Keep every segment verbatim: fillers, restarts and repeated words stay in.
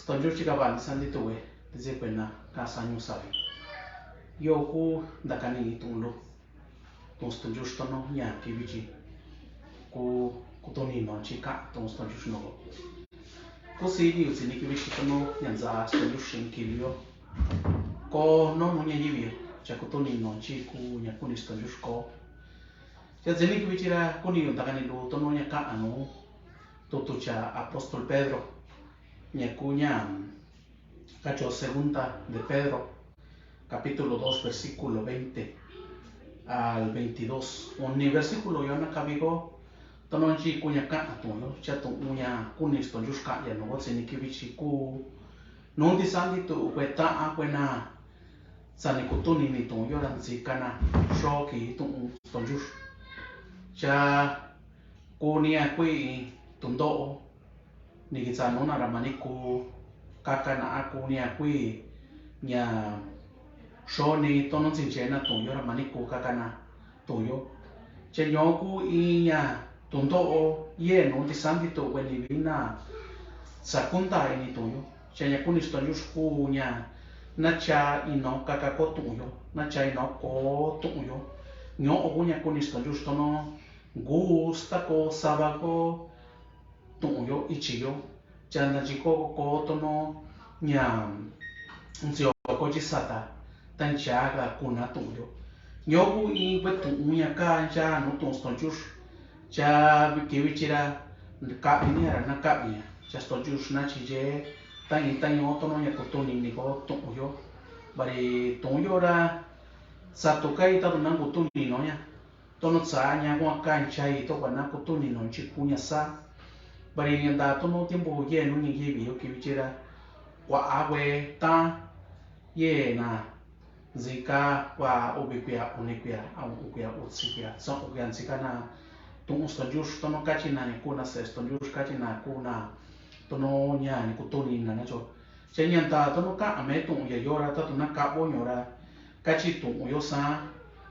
Xtonyuxi kava ni sandi tuwe, tezi kuena kasa ñusavi. Yo ku ndakani tuun lu. Tuun xtonyuxi tono ña kivichi. Ku, kutuni no chika tuun xtonyuxi no. Kusi ni yutsi ni kivichi tono ña nza xtonyuxi kilu yo. Ko no nu ña yivi yo. Cha kutuni no chi ku ña kuni xtonyuxi ko. Cha tsi ni kivichi ra kuni yu ndakani lu tono ña ka'an nu. Tutu cha apóstol Pedro. Ña ku ña kacho segunda de Pedro, capítulo dos, versículo veinte al veintidós. Uni versículo yo na kavi ko, tono nchi ku ña ka'an tuun yo, cha tuun ña kuni xtonyuxi ka'an ya no, tsi ni kivichi ku, nu nti sandi tuun kue ta'an kue na, sa ni kutuni ni tuun yo ra ntsi kana, xo ki tuun xtonyuxi. Cha ku ni a kui tuun nto'o, ni kitsa nuna ra mani ku kakana a ku ni a kui ña xoni tono ntsinchena tuun yo ra mani ku kakana tuun yo. Cha ño ku iña tuun nto'o yenu nti sandi tuun kue ni vina sa kunta ini tuun yo. Cha ña kuni xtonyuxi ku ña nacha ino kakako tuun yo, nacha ino ko tuun yo. Ño'o ku ña kuni xtonyuxi tono gusta ko sava ko tuun yo ichi yo. Cha ntanchi ko ko tono ña ntsio ko chi sata tancha ka kuna tuun yo. Ño ku i kue tuun ña kancha nu tuun xtonyuxi. Cha kivichi ra kavi ni ra na kavi ña. Cha xtonyuxi na chi ye tañi taño tono ña kutuni ni ko tuun yo. Vari tuun yo ra sa tu kai tatu na kutuni no ña. Tono tsa ña kua kancha i to kua na kutuni no nchi ku ña sa. Vari ña nta tono tiempo yenu ni kivi yo kivichi ra kua a kue ta yena ntsika kua uvi kuia, uni kuia, a uvi kuia, utsi kuia, sa uvi kuia ntsika na tuun xtonyuxi tono kachi na ni ku na se xtonyuxi kachi na ku na tono ña ni kutuni na na cho. Cha ña nta tono ka'an me tuun ya yo ra tatu na kavo ño ra kachi tuun yo sa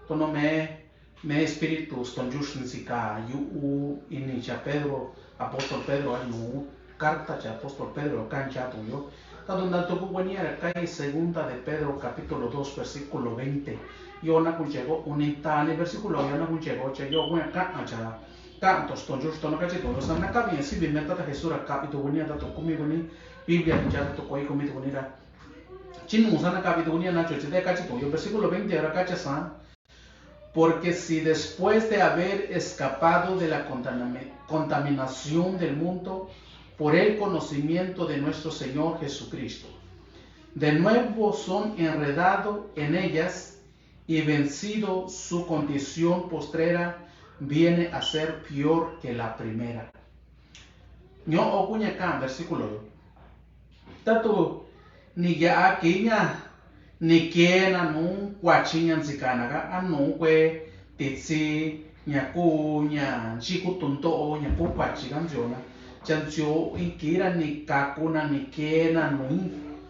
tono me me espíritu xtonyuxi ntsika yu'u ini cha Pedro, apóstol Pedro a nu carta cha apóstol Pedro kancha tuun yo. Tatu nta tuku kueni ra kai segunda de Pedro capítulo dos versículo veinte. Yo na kuncheko uni tani versículo yo na kuncheko cha yo kueni ka'an cha ka'an to xtonyuxi tono kachi tuun yo sa na kavi ña sivi me tata Jesús ra kavi tuku ni tatu kumi kueni Biblia ni cha tatu koi kumi tuku ni ra. Chi nu sa na kavi tuku ni na cho chi de kachi tuun yo versículo veinte ra kachi sa. Porque si después de haber escapado de la contaminación del mundo por el conocimiento de nuestro Señor Jesucristo, de nuevo son enredados en ellas y vencido su condición postrera viene a ser peor que la primera. Ño'o ku ña ka'an versículo yo. Tatu ni ya'a kiña ni kena nu kuachi ña ntsika na ka a nu kue titsi ña ku ña nchi ku tuun nto'o ña ku kuachi ka ntsio na. Cha ntsio i kira ni kaku na ni kena nu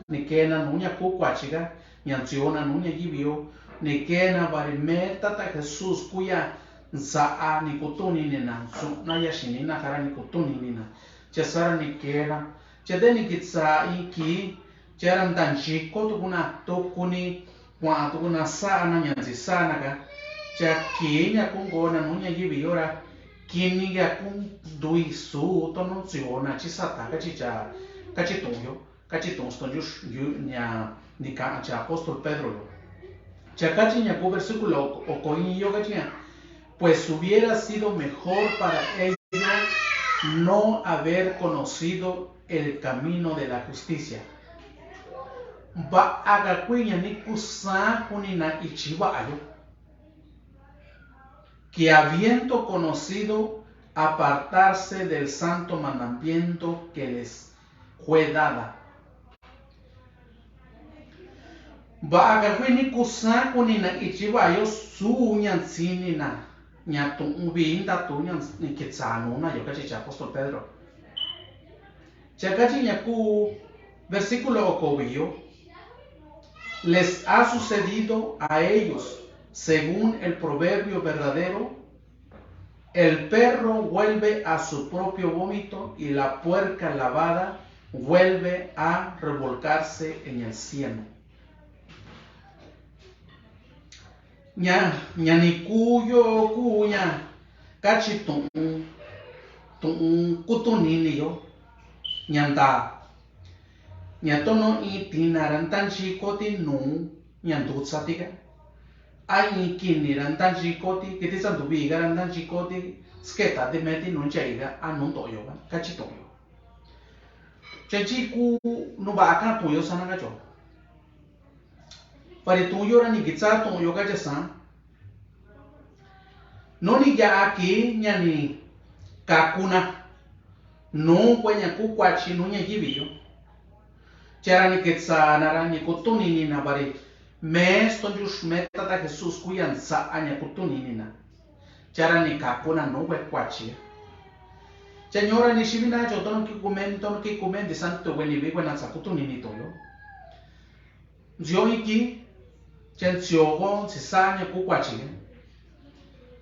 ni kena nu ña ku kuachi ka ña ntsio na nu ña yivi yo ni kena vari me tata Jesús ku ya nsa'a ni kutuni ni na nsu'na ya xini na kara ni kutuni ni na. Cha sara ni kena Cha de ni kitsa i kii cha ra ntanchiko tuku na tuku ni kua'a tuku na sa'a na ña ntsi sa'a na ka. Cha kii ña ku ngoo na nu ña yivi yo ra kini ya ku ndui su tono ntsio na chi sata kachi cha kachi tuun yo kachi tuun xtonyuxi ña ni ka'an cha apóstol Pedro yo. Cha kachi ña ku versículo oko i yo kachi ña. Pues hubiera sido mejor para ellos no haber conocido el camino de la justicia. Va'a ka kui ña ni kusa kuni na ichi va'a yo. Que habiendo conocido apartarse del santo mandamiento que les fue dada. Va'a ka kui ni kusa kuni na ichi va'a yo su ña ntsini na ña tu'un vii nta tu ña ni kitsa nuna yo kachi cha apóstol Pedro. Cha kachi ña ku versículo oko vii yo. Les ha sucedido a ellos según el proverbio verdadero. El perro vuelve a su propio vómito y la puerca lavada vuelve a revolcarse en el cieno. Ña, ña ni kuu yó kuu ña katyi tuun, tuun kutuni ini yó ña ntaa. Ña tono iin tina ra ntanchikoti nuu ña ndutsati ka, a iin kini ra ntanchikoti, kiti sa nduvii ka ra ntanchikoti sketa ti meti nuu nchai ka a nuu ntoyo ka, katyi tuun yó. Chachi kuu nuu va'a ka tuun yó sana katyo. Pari tuun yó ra ni kitsa tuun yó katya sa. Nuu ni ya'a kii ña ni kaku na nuu kue ña kuu kuatyi nuu ña yivi yó. Cha ra ni ketsana ra ni kutuni ini na pari me Stontyuxi, me Tata Jesús kuya nsa'a ña kutuni ini na. Cha ra ni kaku na nuu kue kuatyi. Cha ñora ni xivi na cho tono ki kumen, tono ki kumen di santo kue ni vi kue na sa kutuni ini tuun yó. Ntsio iki, cha ntsio ko ntsisa ña kuu kuatyi.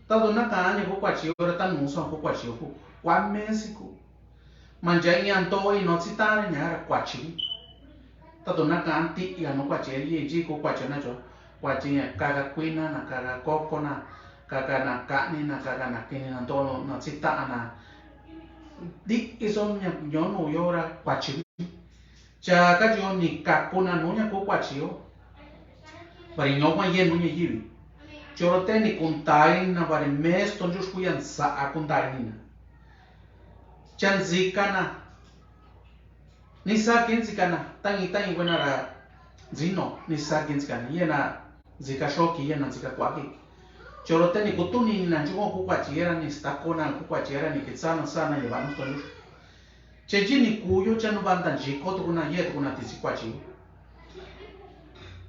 Tatu na kaa ña kuu kuatyi, ora tanu so kuu kuatyi ku. Kua mesi ku. Mancha iña nto ino tsita ña ra kuatyi. Tatu na kaa nti ya no kuatyi, yi nchi kuu kuatyi na cho. Kuatyi ña kaka kuina na, kaka koko na, kaka na kani na, kaka na kini na nto no na tsita na. Di iso ña ño nu yo ra kuatyi. Cha katyi yo ni kaku na nuu ña kuu kuatyi yó. Pari ño kua ye nuu ña yivi. Choro te ni kuntai na pari me Stontyuxi kuya nsa'a kuntai na. Cha ntsika na. Ni sa ki ntsika na. Tañi, tañi kue na ra ntsino. Ni sa ki ntsika na. Ye na ntsika xoki, ye na ntsika kuaki. Choro te ni kutuni ini na nchi ko kuu kuatyi ra ni stako na kuu kuatyi ra ni kitsa na sa na ye va nu Stontyuxi. Chechi ni kuu yo cha nuva ntanchiko tuku na ye tuku na titsi kuatyi.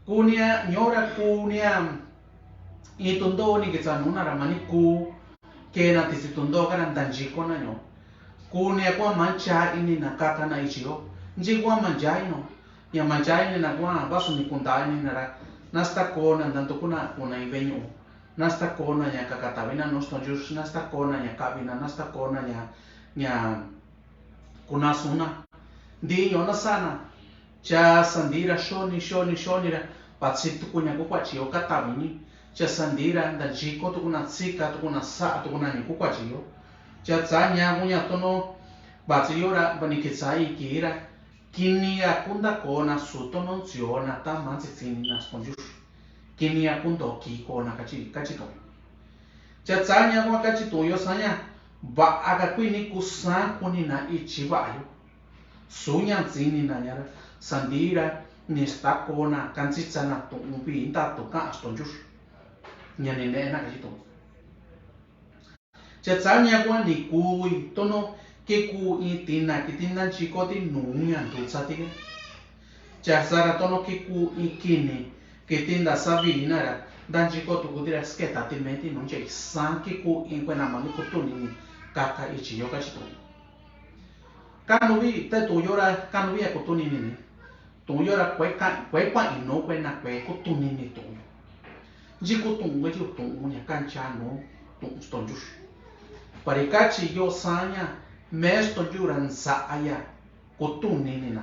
Kuu nia ñora kuu nia iin tunto ni ketsa nuu na ra mani kuu kena titsi tunto ka ra ntanchiko na ño. Kuu nia kua mancha ini na kaka na ichi yo. Nchi kua mancha ino. Ña mancha ini na kua vaso ni kunta ini na ra. Nastako na ntantuku na kuna iveñu. Nastako na ña kakatavi na nu Stontyuxi. Nastako na ña kavi na. Nastako na ña, ña Kuna suna. Nti ño na sana. Cha sandi ra xoni, xoni, xoni ra. Patsi tuku ña kuu kuatyi yo katavi ni. Cha sandi ra ntanchiko tuku na, tsika tuku na, sa'a tuku na ña kuu kuatyi yo. Cha tsa ña kuu ña tono. Patsi yo ra, vani ketsa iki ra. Kini ya kuntako na su tono ntsio na ta mantsitsi ni na Stontyuxi. Kini ya kunto kiko na katyi, katyi to. Cha tsa ña kua katyi tuun yo sa ña, va'a ka kuini kusa kuni na ichi va'a yo. Su ña ntsini na ña ra, sandi ra, ni stako na, kantsitsa na tuun vii ntatu ka'a Stontyuxi. Ña ni ne'e na katyi tuun. Cha tsa ña kua ni kui tono ki kuu iin tina kiti ntanchikoti nuu ña ndutsati ka. Cha sa ra tono ki kuu iin kini kiti ntasavii na ra ntanchiko tukuti ra sketati meti nuu nchai sa ki kuu iin kue na mani kutuni ini kaka ichi yo katyi tuun. Kanuvi te tuun yo ra kanuvi ya kutuni ini ni. Tuun yo ra kue ka, kue kua'i nuu kue na kue kutuni ini tuun yo. Nchi kuu tuun kue chi tuun ña kancha nuu tuun Stontyuxi. Pari katyi yo sa ña me Stontyuxi ra nsa'a ya kutuni ini na.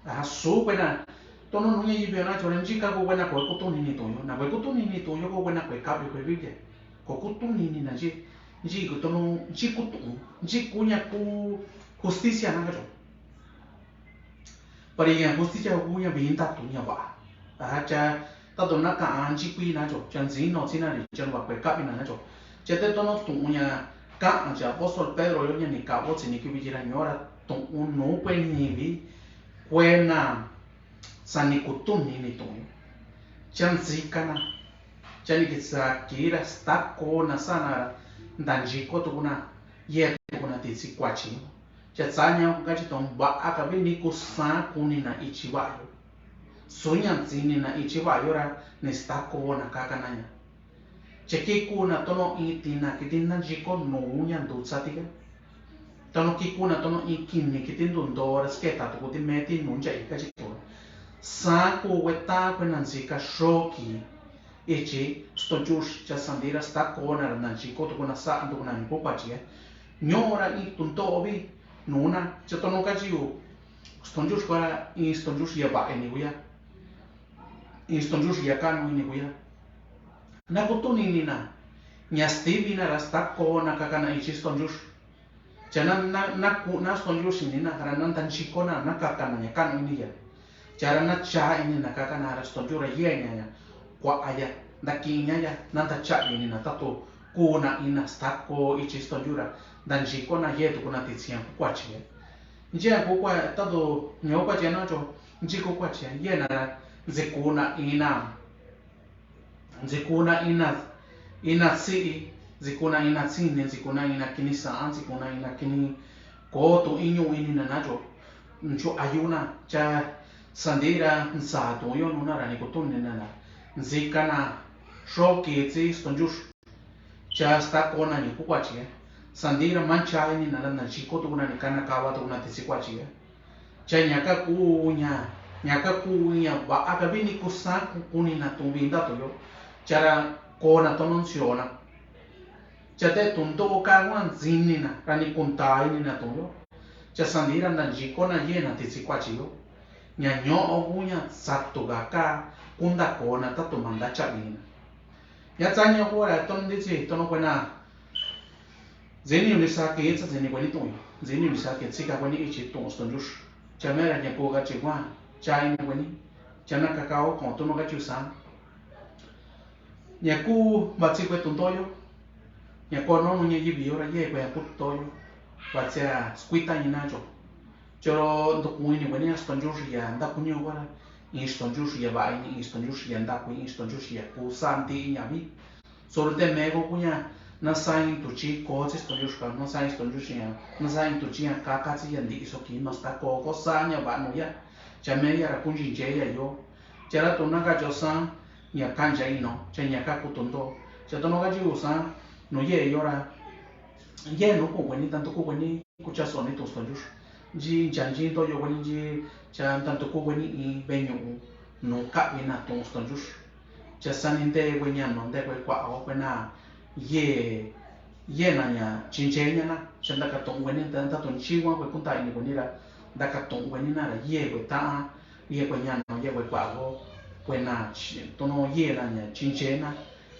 Aja su kue na tono nuu ña yivi yo na chora nchi ka kue na kue kutuni ini tuun yo. Na kue kutuni ini tuun yo kue na kue kavi kue Biblia. Ko kutuni ini na nchi, nchi kuu tono nchi kuu tuun, nchi kuu ña kuu justicia na katyi. Pari ña justicia kuu ña vii ntatu ña va'a. Aja cha tatu na ka'a nchi kui na cho, cha ntsino tsi na ri, cha nuva kue kavi na na cho. Cha te tono tuun ña ka'a cha apóstol Pedro yo ña ni kavo tsi ni kivi chi ra ño ra tuun nuu kue ñivi kue na sa ni kutuni ini tuun yo. Cha ntsika na, cha ni ketsa ki ra stako na sa na ra ntanchiko tuku na, ye tuku na titsi kuatyi. Cha tsa ña kua katyi tuun va'a ka vi ni kusa kuni na ichi va'a yo. Su ña ntsini na ichi va'a yo ra ni stako na kaka na ña. Cha ki kuu na tono iin tina kiti ntanchiko nuu ña ndutsati ka. Tono ki kuu na tono iin kini kiti ntunto ra sketa tukuti meti nuu nchai katyi tuun. Sa kue ta kue na ntsika xoki. Ichi Stontyuxi cha sandi ra stako na ra ntanchiko tuku na sa'a tuku na ña kuu kuatyi. Ñora iin tunto vi nuuna. Cha tonu kachiu stonchux kora, ixtonchux ya vaini kuya, ixtonchux ya kanu ini kuya. Na kutuni nina ña stivi na ra sta kona kakana ichi stonchux. Cha na na na kuna stonchux ini na ra na ntanchi kona na kakana ña kanu ini ya. Cha ra na cha ini na kakana ra stonchux ra ye ña ña kua aya ntakiña ya na ntachavi ini na tatu kuna ina sta ko ichi stonchux ra ntanchi kona ye tukuna titsiña ku kuachi ya. Nchi ya ku kua tatu ña ku kuachi ya na cho nchi ku kuachi ya ye na ra nchi kuna ina nchi kuna ina ina tsi nchi kuna ina tsini nchi kuna ina kini sa'a nchi kuna ina kini kotu iñu ini na na cho nchu ayuna cha sandi ra nsa tu yo nuna ra ni kutuni na na nchi kana xoki tsi stonchux. Cha sta kona ni ku kuachi ya sandi ra mancha ini na ra ntanchi kotu kuna ni kana kava tukuna titsi kuachi ya. Cha ña kaku ña ña kaku ña va'a kavi ni kusa kukuni na tuvi nta tu yo. Cha ra kona tono nsiona. Cha te tunto ka kuna ntsini na ra ni kunta ini na tu yo. Cha sandi ra ntanchi kona ye na titsi kuachi yo. Ña ño'o ku ña tsatu kaka kunta kona tatu manda chavi na. Ña tsaña ku ra tono ntitsi tono kuena. Ntsini uni saki tsa ntsini kueni tu'un yo ntsini uni saki tsika kueni ichi tu'un stonchux. Cha mera ña ku kachi kua cha ini kueni. Cha na kakao kon tono kachi usa. Ña ku vatsi kue tunto yo. Ña ko nonu ña yivi yo ra ye kue ña ku tunto yo. Vatsi a skuita ñi na cho. Choro ntuku ini kueni a stonchux ya ntaku ñi kua ra. Ixtonchux ya vaini ixtonchux ya ntaku ixtonchux ya ku sa nti ña vi. Soro te meko kuña na sain tuchi ko tsi stonchux ka na sain stonchux ya na sain tuchi ya kaka tsi ya nti iso ki masta ko ko sa ña vanu ya. Cha me ya ra kunchi nche ya yo. Cha ra tuna ka cho sa ña kancha ino cha ña ka kutunto. Cha tono ka chi usa nu ye yo ra. Ye nu ku kueni tanto ku kueni kucha soni tu stonchux. Nchi ncha nchi nto yo kueni nchi cha tanto ku kueni i veñu nu kavi na tu stonchux. Cha sani nte kue ña no nte kue kua o kue na ye ye na ña chinche ña na cha nta ka tu'un kueni nta nta tu nchi kua kue kunta ini kueni ra nta ka tu'un kueni na ra ye kue ta'a ye kue ña no ye kue kua o kue na tono ye na ña chinche na.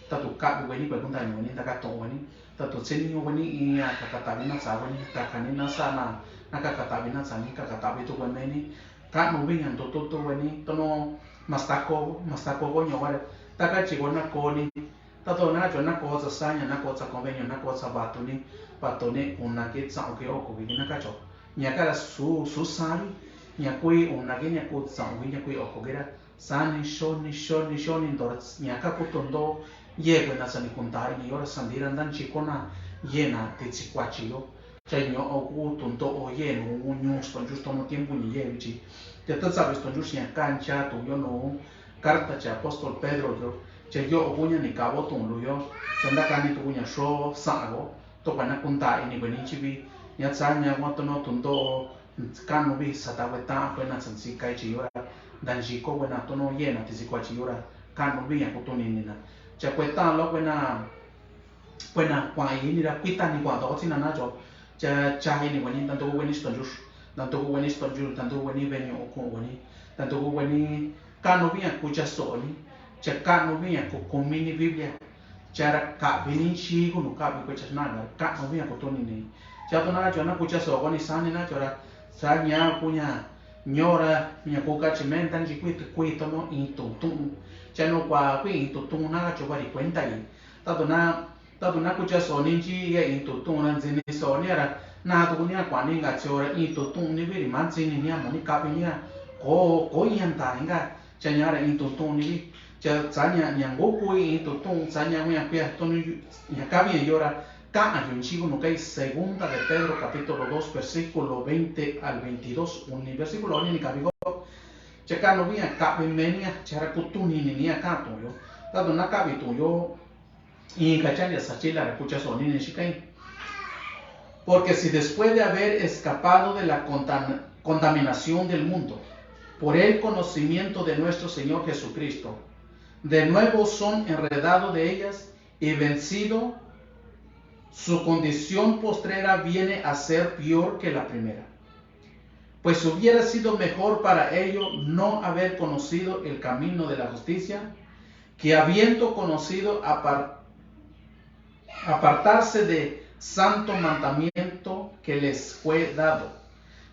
Tatu kavi kueni kue kunta ini kueni nta ka tu'un kueni tatu tsini kueni i ña ka katavi na tsa kueni ka kani na sa na na ka katavi na tsa ni ka katavi tu kue meni. Ka'nu vi ña ntutu tu kueni tono mastako mastako ko ño kua re. Ta kachi ko na ko ni Tatu na cho na ko tsa saña na ko tsa convenio na ko tsa vatu ni vatu ni una ki tsa'u ki oko ki na kacho. Ña ka ra su su savi ña kui una ki ña ku tsa'u ki ña kui oko ki ra sani xoni xoni xoni nto ra ña ka kutu nto. Ye kue na sani kunta ini yo ra sandi ra nta nchi ko na ye na ti tsi kuachi yo. Cha ño'o kutu nto o ye nu ñu stonchux tono tiempo ñi ye vichi. Te ta tsavi stonchux ña ka ncha tu yo nu. Carta cha apóstol Pedro yo cha yo'o kuña ni kavo tu'un lu yo. Cha nta kani tu kuña xo sa'ako to kuena kunta ini kueni chivi ña tsa ña kua tono tu nto o ka'nu vi sata kue ta'a kuena tsansi kai chi yo ra nta nchi ko kuena tono ye na ti tsi kua chi yo ra ka'nu vi ña kutuni ni na. Cha kue ta'a lo kuena kuena kua'i ini ra kuita ni kua to tsi na na cho. Cha chahi ni kueni tanto ku kueni stonchux tanto ku kueni stonchux tanto ku kueni veñu ku kueni tanto ku kueni ka'nu vi ña kucha soni. Cha ka'nu vi ña ku kumi ni Biblia. Cha ra ka'vi ni nchi ku nu ka'vi kue cha na ra ka'nu vi ña kutuni ni. Cha to na cho na kucha so kueni sani na cho ra sa ña kuña ño ra ña ku kachi menta nchi kui tu kui tono i tu tu'un. Cha nu kua kui i tu tu'un na cho vari kuenta i. Tatu na tatu na kucha soni nchi ya i tu tu'un na ntsini soni ra na tu kuña kuani nga cho ra i tu tu'un ni viri ma ntsini ni a ma ni kavi ni a ko ko i a nta nga cha ña ra i tu tu'un ni vi. Cha tsa ña ña ngo kui i tu tu'un tsa ña kuña kuya tono ña kavi ña yo ra ka'a yu nchi ku nu kai segunda de Pedro capítulo dos versículo veinte al veintidós uni versículo ni ni kavi ko. Cha ka'nu vi ña kavi me ni a cha ra kutuni ni ni a ka'a tu'un yo. Tatu na kavi tu'un yo. Inka cha ni a sa chi la ra kucha soni ni xi kai. Porque si después de haber escapado de la contam- contaminación del mundo por el conocimiento de nuestro Señor Jesucristo, de nuevo son enredados de ellas y vencido Su condición postrera viene a ser peor que la primera. Pues hubiera sido mejor para ellos no haber conocido el camino de la justicia, que habiendo conocido apar- apartarse de santo mandamiento que les fue dado.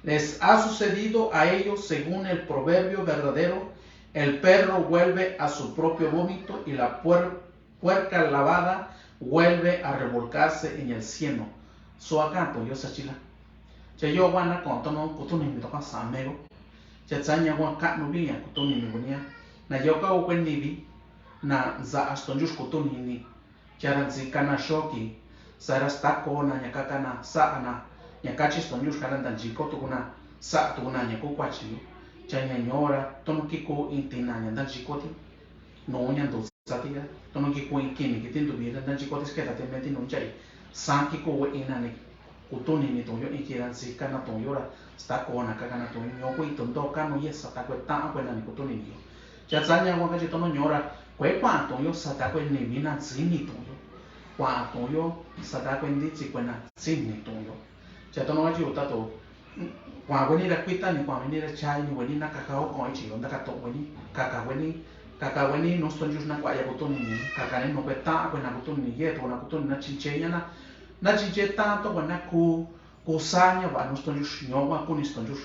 Les ha sucedido a ellos según el proverbio verdadero: el perro vuelve a su propio vómito y la puer- puerca lavada vuelve a revolcarse en el cieno. Suakan to yo sachila. Cha yo wan na kon to no kutu ni mi to ka sa mego. Cha tsanya wan ka no bi ya kutu ni mi bunia. Na yo ka o kwen ni bi. Na za as to njus kutu ni ni. Cha ra nzi kana shoki. Sa ra sta ko na nya ka kana sa na. Nya ka chi to njus kana ndan ji ko tu kuna. Sa tu kuna nya ko kwa chi. Cha nya nyora. To no ki ko inti na nya ndan ji ko ti. No nya ndo Sa ti ya, tono ki kuinkini ki ti nduvi ra ndan chi ko ti sketa ti me ti no nchai. Sa ki ko we ina ni kutuni ni toyo inki ra nsi kana toyo ra sta kona ka kana toyo nyo kui tondo kano ye sa ta kue ta kue na ni kutuni ni yo. Cha tsanya wa ka chi tono nyo ra kue kwa toyo sa ta kue ni mi na nsi ni toyo. Kwa toyo sa ta kue ndi tsi kue na nsi ni toyo. Cha tono wa chi uta to Kuan weni ra kuita ni kuan weni ra chai ni weni na kaka o kon ichi yo nda kato weni kaka weni kaka weni nos tonjus na kuaya kutuni ni kaka ni no kue ta kue na kutuni ni ye to na kutuni na chinche ya na na chinche ta to kue na ku ku sa nya va nos tonjus nyo wa kuni stonjus.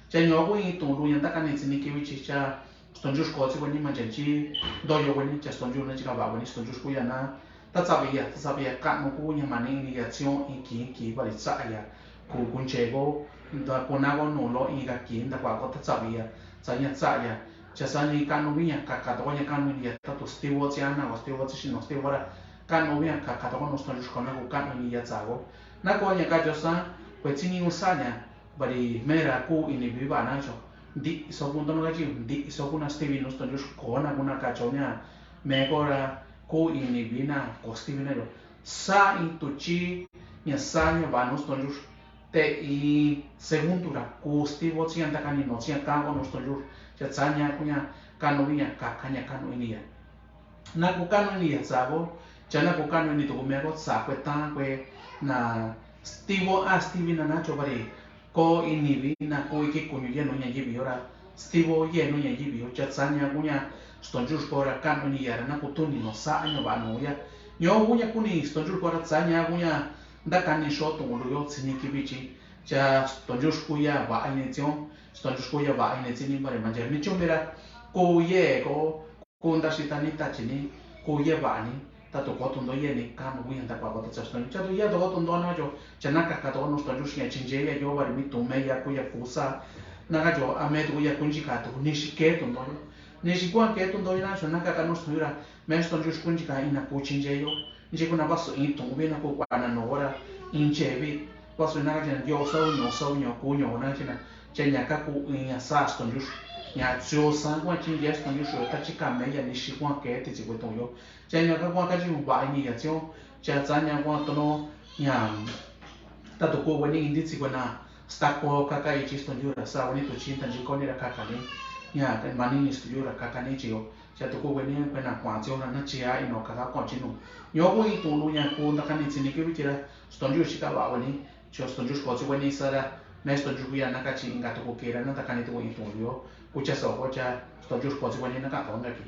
Cha nyo ku i tun lu ya nda kani tsini ki wichi cha stonjus ko tsi weni mancha chi do yo weni cha stonjus na chi ka va weni stonjus ku ya na Ta tsaviya ta tsaviya ka'nu ku ñamani ini ya tsion inki inki vari tsa'aya ku kunchego nda kuna ko nu lo inka ki nda kua ko ta tsaviya tsanya tsa'aya. Cha sani ka'nu viña kaka toko ña ka'nu ini ya tatu stivo tsiana ko stivo tsixino stivo ra ka'nu viña kaka toko nu stonjus kona ku ka'nu ini ya tsago na ko ña kacho sa kue tsini usaña. Vari mera ku ini viva nacho. Ndi iso ku ntono kachi ndi iso ku na stivi nu stonjus kona ku na kacho ña. Meko ra ku ini vina ko stivi nacho. Sa in tuchi ña sa ña va nu stonjus. Te i segundu ra ku stivo tsi ña ntakani no tsi ña kango nu stonjus. Cha tsa ña ku ña kanu viña kaka ña kanu ini ya. Na ku kanu ini ya tsago. Cha na ku kanu ini tuku meko tsa kue ta kue na stivo a stivi na nacho vari. Ko ini vi na ku iki kuñu yenu ña yivi yo ra stivo yenu ña yivi yo cha tsa ña ku ña stonjus ko ra kanu ini ya ra na ku tuni no sa ña va nu ya. Nyo ku ña kuni stonjus ko ra tsa ña ku ña nda kani xo tu lu yo tsini ki vichi. Cha stonjus ku ya va ini tsion stonjus ku ya va ini tsini vari mancha mi chumi ra ku ye ko Ku nda xita ni ta chi ni ku ye va ni ta tu ko tu ndo ye ni kanu viña nda kua ko ta cha stonjus cha tu ye to ko tu ndo na cho cha na kaka to ko nu stonjus ña chinche ya yo vari mi tu me ya ku ya ku sa. Na ka cho a me tu ku ya ku nchi ka tu ni xi ke tu ndo yo ni xi kuan ke tu ndo yo na cho na kaka nu stonjus ra me stonjus ku nchi ka ina ku chinche yo. Nchi ku na vasu in tu vi na ku kua na no ra in che vi vasu na ka chi na yo sau ño sau ño ku ño na chi na cha ña ka ku in ña sa stonjus. Ña tsio sa kuan chinche stonjus yo ta chi ka me ya ni xi kuan ke ti tsi ku tu yo. Cha ña ka kuan ka chi mu va ini ya tsio cha tsa ña kuan tono ña ta tu ku weni indi tsi kuena sta ko ka ka ichi stonjus ra sa weni tu chi ta nchi ko ni ra ka ka ni ña mani ni stonjus ra ka ka ni chi yo. Cha tuku weni kuena kuan tsi ora na chi a ino kaka kuan chi nu. Nyo ku i tu lu ña ku nda kani tsini ki vichi ra stonjus chi ka va weni cho stonjus ko tsi weni sa ra me stonjus ku ya na ka chi inka tuku ki ra na nda kani tuku i tu lu yo. Ku cha so ko cha stonjus ko tsi weni na ka to nda ki.